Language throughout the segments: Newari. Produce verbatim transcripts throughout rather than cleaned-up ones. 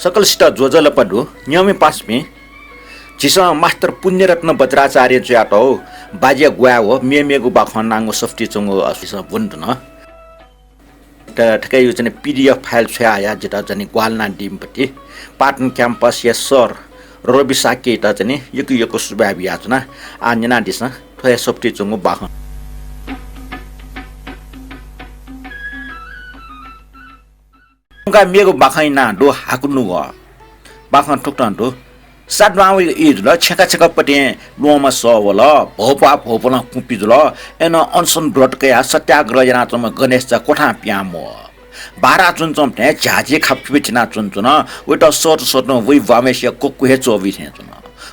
सकलसित ज्वजलपा दु। न्यंम्ह पासापिं, झीसं मास्टर पुण्यरत्न वज्राचार्य जुयातःगु बाज्या ग्वाये व मेमेगु बाखं नांगु सफुती च्वंगु झीसं ब्वने धुन। त थुकियागु चाहिँ PDF file छ्वयाहयाः जितः चाहिँ ग्वाहालि यानादीम्ह पासापिं पाटन क्याम्पसया सर रवि शाक्ययात चाहिँ यक्व यक्व सुभाय् बियाच्वना। आः न्यनादिसँ थ्व हे सफुती च्वंगु बाखं। थौंका मेगु बाखंया नां दु हाकुनुगः। बाखं थुकथं दु। साद्वां वइगु ई जुल, छेँखा छेँखा पतिं ल्वहंम्ह सः वल, भौप्वाः भौपलं कुपि जुल, अय्नं अनसन व्रत कयाः सत्याग्रह यानाच्वंम्ह गणेशचा क्वथां पिहां म्वः। बारा च्वनाच्वंम्ह थें झ्याःझी खापखुपि थिनाच्वनाच्वन, वयात सःतू सःतूं वइ ब्वाम्हय्सिया क्वक्वः हे च्वःबी थें च्वन।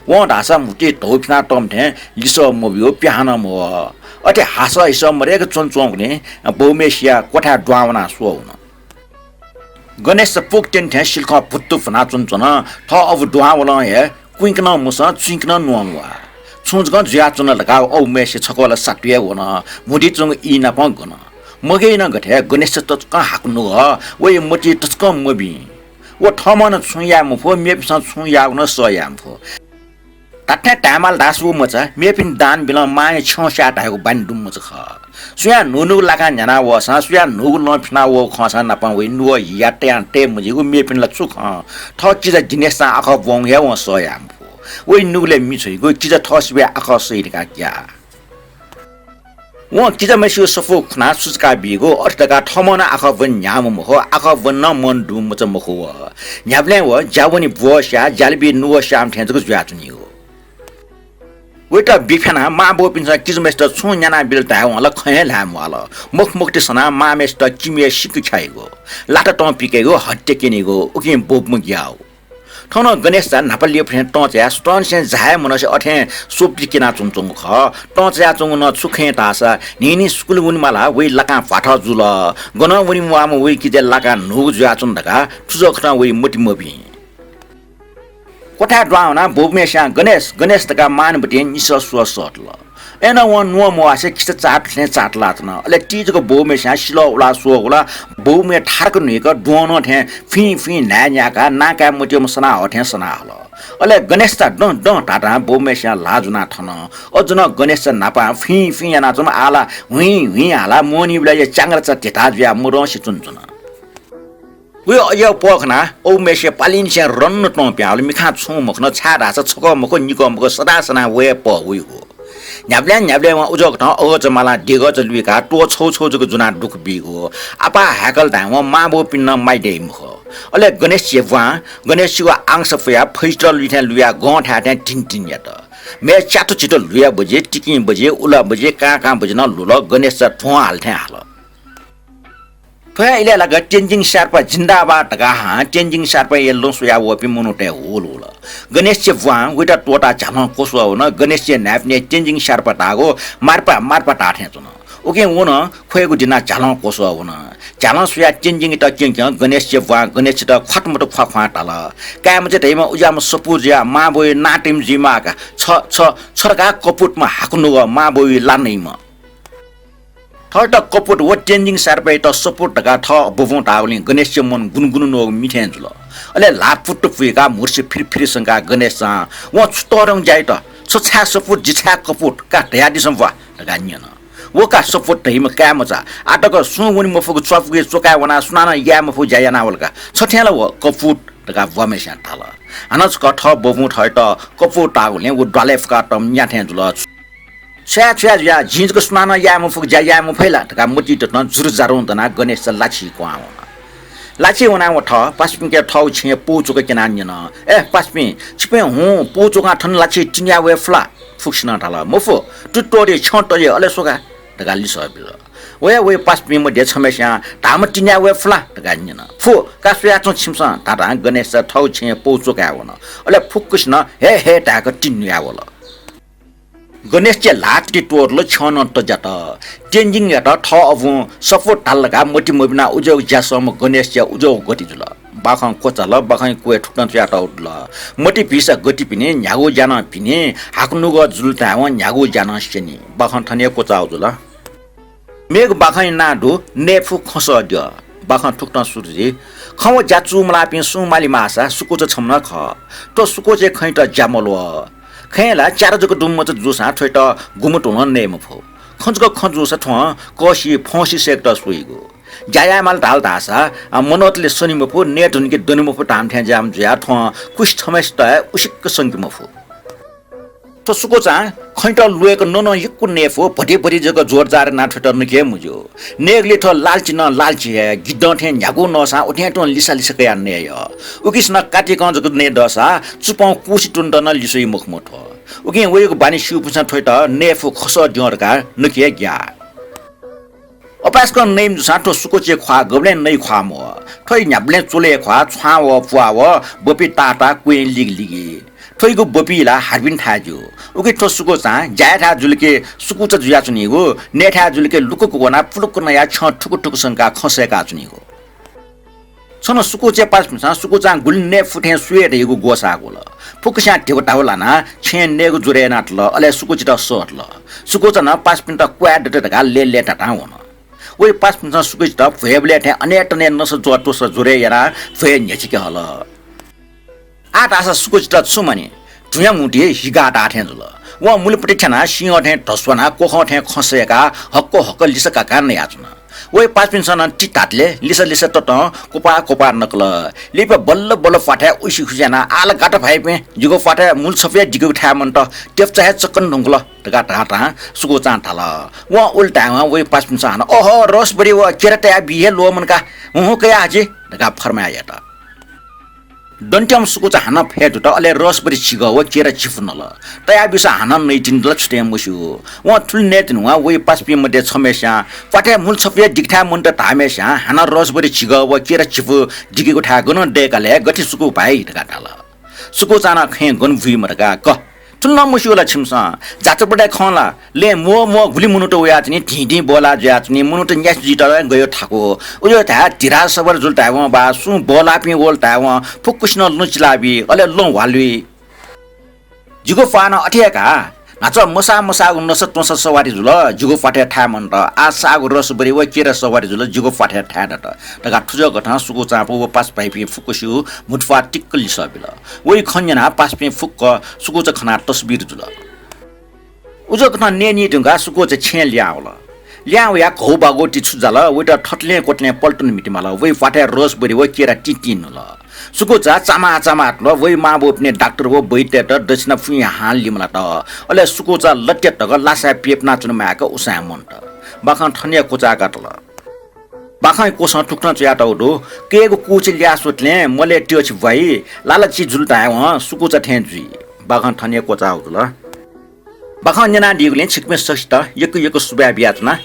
वं धाःसा म्हुतुइ धौ फिनातःम्ह थें लिसः मब्यू, पिहां नं म्वः। अथे हासः हिसः मदय्क च्वनाच्वंगुलिं बौम्हय्सिया क्वथाय् दुहां वनाः स्वः वन। गणेशचा पुख त्यने थें सिलखं भुत्तुभुत्तु भुनाच्वनाच्वन। थः अबु दुहां वलं हे कुइक नं मुसं, चुइक नं न्वं म्वाः। छुं जकं जुयाच्वन धकाः अबुम्हय्सिया छकः ला सातु हे वन। म्हुतुइ च्वंगु ई नापं गन। मगय् नं गथे गणेशचा तसकं हाकुनुगः, वया मतिइ तसकं मभिं। व थःम्हं नं छुं याये मफु, मेपिन्सं छुं याःगु नं सह याये मफु। धात्थें धायेमाल धाःसा व मचा मेपिन्त दान बिलं मांया छ्यं स्याः धायेगु बानि दुम्ह मचा खः। सुयां न्हून्हूगु लाकां न्ह्याना वःसां, सुयां न्हूगु लं फिना वःगु खंसां नापं वइ नुगः हिया तयां तये मजिगु मेपिन्त ला छु खं। थः किजा दिनेशचां आखः ब्वंगु हे वं सह याये मफु। वइ नुगलय् मि छ्वइगु, किजा थःसिबय् आखः सइ धकाः ग्याः। वं किजाम्हय्सिगु सफू खुनाः सुचुका बीगु, अथे धकाः थःम्हं नं आखः ब्वने न्ह्याःम्ह मखु, आखः ब्वने नं मन दुम्ह मचा मखु व। न्ह्याबलें व ज्या वने ब्वः स्याः, ज्यालाबी नुगः स्याःम्ह थें जक जुयाच्वनीगु। वइत बिफ्यानाः मांबौपिन्सं किजाम्हय्सित छुं न्यानाबिल धायेवं ला खँ हे ल्हाये म्वाःल। मखु मखुति सनाः मांम्हय्सित किमिया सिक्क ख्याइगु, लात तं पिकयेगु, हत्या क्यनीगु, उकिं बौपिं ग्याःगु। थौं नं गणेशचा न्हापा लिपा थें तं चायाः सुथंनिसें झाये मनसे अथें स्वपुति क्यनाच्वनाच्वंगु खः। तं चायाच्वंगु नं छु खँ धाःसा न्हिं न्हिं स्कुल वनेमाला वइ लाकां भ्वाथः जुल। गनं वने म्वाःम्ह वइ किजा लाकां न्हूगु जुयाच्वन धकाः थुजःखतं वइ मति मभिं। क्वथाय् दुहां वनाः बौम्हय्सियां गणेश, गणेश धकाः मांनिबतिं निसः स्वः सःतल। अय्नं वं नुगः म्वाःसे खिचा चाःतु थें चाःतलाच्वन। अले ति जक बौम्हय्सियां सिलः उलाः स्वः वल। बौम्हय् थारक न्हुइक द्वहंनं थें फिं फिं न्हाय् न्याकाः नां काये मत्यःम्ह सनाः हः थें सना हल। अले गणेशचा दँ दँ धाधां बौम्हय्सियां ल्हाः ज्वनाः थन। अझ नं गणेशचा न्हापां फिं फिं यानाच्वंम्ह आः ला हुइँ हुइँ हालाः मोहनीबलय्‌या च्याङ्ग्राचा धिता जुयाः मदंसे च्वनाच्वन। वइ अज्याःगु पह खनाः अबुम्हय्सिया पालिंनिसें रन्न तं पिहां वल। मिखां छुं मखन, छाय्‌धाःसा छकः मखु, निकः मखु, सदां सनां व हे पह वइगु। न्ह्याबलें न्ह्याबलें वं उजःखतं अगःचा मालां देगःचा लुइकाः त्वःछौ छौ जक ज्वनाः दुःख बीगु। आपाः हाय्‌कल धायेवं मांबौपिन्त नं माया दइ मखु। अले गणेशया ब्वां गणेशयागु आंगस पुयाः फैजत लुइ थें लुयाः गंथाय् थें धिन धिन यात। म्ये च्यातुचितु लुया बजि, तिकिं बजि, उला बजि, कां कां बजि नं लुल। गणेशचा ध्वं हाल थें हाल। थ्व हे इलय् लाक तेन्जिङ स्यार्पा जिन्दाबाद धकाः हां तेन्जिङ स्यार्पाया लँ स्वयाः वःपिं मनूतय् हुल हुल। गणेशया ब्वां वइत त्वःताः झ्यालं क्वस्वः वन। गणेशया न्हाय्‌पनय् तेन्जिङ स्यार्पा धाःगु मार्पा मार्पा धाः थें च्वन। उकिं व नं ख्वय्‌गु दिनाः झ्यालं क्वस्वः वन। झ्यालं स्वयाः तेन्जिङयात क्यं क्यं गणेशया ब्वां गणेशयात ख्वात मत ख्वाः ख्वाः धाल। काय्‌मचा धइम्ह उज्याःम्ह सपू जुयाः मांबौया नां तइम्ह जुइमाः का। छ, छ, छ धकाः कपुतम्ह हाकुनुगः मांबौया ला नइम्ह। थःत कपुत व तेन्जिङ स्यार्पायात सपुत धकाः थः अबुबौं धाःगुलिं गणेशया मन गुनुगुनु नःगु मि थें जुल। अले ल्हाः पुट्टु पुइकाः म्हुतुसे फिरि फिरि संकाः गणेशचां वं छु तःधंगु ज्या यात? छ छाय् सपुत, जि छाय् कपुत? का धयादिसँ ब्वाः धकाः न्यन। व का सपुत धइम्ह काय्‌मचा, आः तक सुं वने मफुगु च्वापुगुया च्वकाय् वनाः सुनानं याये मफुगु ज्या यानावल का। छ थें ला व कपुत धकाः ब्वाम्हय्सियां धाल। हानं छकः थः बबुं थःत कपुत धाःगुलिं व द्वालय् फुकातःम्ह न्या थें जुल। छु याये, छु याये जुयाः जिं जक सुनानं याये मफुगु ज्या याये मफइ ला धकाः मतिइ ततं जुरुजारुं दनाः गणेशचा लाछि क्वहां वन। लाछि वनाः व थः पासापिंके थःगु छेँय् पौ च्वका क्यनाः न्यन, ए पासापिं, छिपिं हुँ पौ च्वकां थन लाछि तिन्या वये फु ला? फुक्कसिनं धाल, मफु, तुं त्वःति, छ्यं तजि, अले स्वका धकाः लिसः बिल। वया वइ पासापिं मध्ये छम्हय्सियां धाःम्ह तिन्या वये फु ला धकाः न्यन। फु, का स्वयाच्वँ छिमिसं धाधां गणेशचा थःगु छेँय् पौ च्वकाय् वन। अले फुक्कसिनं हे हे धाय्‌क तिन्या वल। गणेशया ल्हाः तिति त्वःतल, छ्यं नं तज्यात। तेन्जिङयात थः अबुं सपुत धाल धकाः मति मबिनाः उज्याःगु ज्या सःम्ह गणेशया उज्याःगु गति जुल। बाखं क्वचाल, बाखंया क्वय् थुकथं च्वयातःगु दु ला। मति भीसा गति पिने, न्ह्यागु ज्या नं पिने, हाकुनुगः जुल धायेवं न्ह्यागु ज्या नं स्यनी। बाखं थन हे क्वचाःगु जुल। मेगु बाखंया नां दु नयेफु खँसः द्यः। बाखं थुकथं सुरु जुइ। खँ व ज्या चूमलाःपिं सुं माली माःसा सुकुचा छम्ह नं खः। थ्व सुकुचय् खँयात ज्या मल्वः। खँय् ला च्यारा जक दुम्ह मचा जूसां थ्वयात गुम्ह तुं नं नये मफु। खँ जक खँ जूसा थ्वं कःसि फंसि सय्‌केत स्वइगु। ज्या यायेमाल धाल धाःसा, अ, मनूतले सने मफु, नये धुन कि दने मफु धाःम्ह थें ज्याःम्ह जुयाः थ्वं कुसि छम्हय्‌सित हे उसिक्क संके मफु। थ्व सुकुचां खँयात ल्वय्‌क ननं यक्व नये फु, भति भति जक जोरदार यानाः थ्वयात नके हे मज्यू। नयेगुलिइ थ्व लालची नं लालची हे, गिद्धं थें न्ह्यागु नःसां उथें तुं लिसा लिसा कयाः नये यः। उकिसनं कातिकं जक नये दःसा चुपं कुसि तुन्त नं लिस्वइ मखु मथ्व। उकिं वयागु बानी स्यूपिन्सं थ्वयात नये फु खसः द्यं धकाः नके हे ग्याः। अपाय्‌सकं नइम्ह जूसां थ्व सुकुचय् ख्वाः गबलें नइ ख्वाः मवः। थ्व न्ह्याबलें च्वले ख्वाः, छ्वां वः, पुवाः वः, बपि ताः ताः, क्वँय् लिगि लिगि। थ्वइगु बपि ला हारिपिन्थाय् ज्यू। उकिं थ्व सुकुचां ज्याय्‌थाय् जुल कि सुकुचा जुयाच्वनीगु, नयेथाय् जुल कि लुकुक वनाः पुलुक नयाः छ्यं थुक थुक संकाः खँ सय्‌काच्वनीगु। छन्हु सुकुचय् पासापिन्सं सुकुचां गुलि नये फु थें स्वये धइगु ग्वसाः ग्वल। फुक्कस्यां धिबा धाबा ल्हानाः छेँय् नयेगु ज्वरय् यानातल, अले सुकुचायात सःतल। सुकुचा नं पासापिन्त क्वाय् दत धकाः लय्‌लय्‌तातां वन। वइ पासापिन्सं सुकुचायात भ्वय्‌बलय् थें अनय् तनय् नसा ज्वः त्वसा ज्वरय् यानाः भ्वय् न्ह्यचिके हल। आः धाःसा सुकुचायात छु मानि? धुँया म्हुतुइ हिगाः ताः थें जुल। वं मुलिपट्टि थ्यानाः सिंहं थें धस्वानाः क्वखं थें खँ सय्‌काः हक्क हक्क लिसा काकाः नयाच्वन। वइ पासापिन्सं नं ति धातले लिसा लिसा ततं क्वपाः क्वपाः नकल। लिपा बल्ल बल्ल प्वाथय् उइसि खुइसि यानाः आः ला गात भाइपिं, जिगु प्वाथय् मुल छपु हे दिकेगु थाय् मन्त, तेप्चा हे चक्कन धुंकल धकाः धाःतां सुकुचां धाल। वं उलि धायेवं वइ पासापिन्सं हानं, "अहो, रसबरी व केरा तयाबी हे ल्वःमन का, हुँ हुँ कयाहजि" धकाः फर्माया यात। दन्त्यम्ह सुकुचा हानं फय् दुत, अले रसबरी झिगः व केरा झिपु नल। तयाब्यूसा हानं नइतिनि ला छु थें मस्यू। वं थुलि नये धुनेवं वइ पासापिं मध्ये छम्हय्‌स्यां, "प्वाथय् मुल छपु हे दिके थाय् मन्त" धाःम्हय्‌स्यां हानं रसबरी झिगः व केरा झिपु दिकेगु थाय् गनं दय्‌काले गथे सुकु भाइ धकाः धाल। सुकुचां नं खँय् गन बुइम्ह धकाः कः। थुलि नं मस्यू ला छिमिसं? जात्रापाटय् खं ला, लँय् म्वः म्वः गुलि मनूत वयाच्वनी, धिं धिं बल्लाः जुयाच्वनी, मनूत न्यासि जुइत गय् थाकु। उजं धाये धिराज सवारी जुल धायेवं वा सुं बल्लाःपिं वल धायेवं फुक्कसिनं लँ चिलाबी, अले लँ ह्वालुइ। जिगु प्वाः नं अथे हे का। न्हाचः मसाः मसाःगु नसा त्वंसा सवारी जुल, जिगु प्वाथय् थाय् मन्त। आः साःगु रसबरी व केरा सवारी जुल, जिगु प्वाथय् थाय् दत धकाः थुजःकथं सुकुचां व पासा भाइपिं फुक्कसिगु म्हुतुप्वाः तिक्क लिसः बिल। वइ खँ न्यनाः पासापिं फुक्क सुकुचा खनाः तस्बिर जुल। उजःकथं नये नीधुंकाः सुकुचा छेँय् लिहां वल। लिहां वयाः घौबाघौ ति छु जाल, वइत थतलें क्वतलें पल्टन म्हिते माल। वइ प्वाथय् रसबरी व केरा तिंतिं न्हुल। सुकुचा चामाः चामाः तुल। वइ मांबौपिनि डाक्टर व बैद्यत दछिना फुइँ हां लिमलात। अले सुकुचा लत्यातक लासाय् प्यपुनाच्वने माय्‌क उसाँय् मन्त। बाखं थन हे क्वचाय्‌कातल। बाखंया क्वसं थुकथं च्वयातःगु दु, कय्‌गु कुछि ल्याः स्वतलें मलय् त्यछि ब्वाइ, लालाचि जुल धायेवं सुकुचा थें जुइ। बाखं थन हे क्वचाःगु दु ला। बाखं न्यनादीगुलिं छिकपिं सकसित यक्व यक्व सुभाय् बियाच्वना।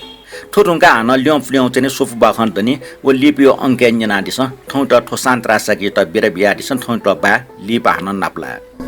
थ्व धुंकाः हानं ल्यं पुल्यं च्वने स्वपु बाखं दनि व लिपाया अंकय् न्यनादिसँ। थौंयात थ्व सान्तरा साकेयात बिदा बियादिसँ। थौंयात बाय्, लिपा हानं नापलाये।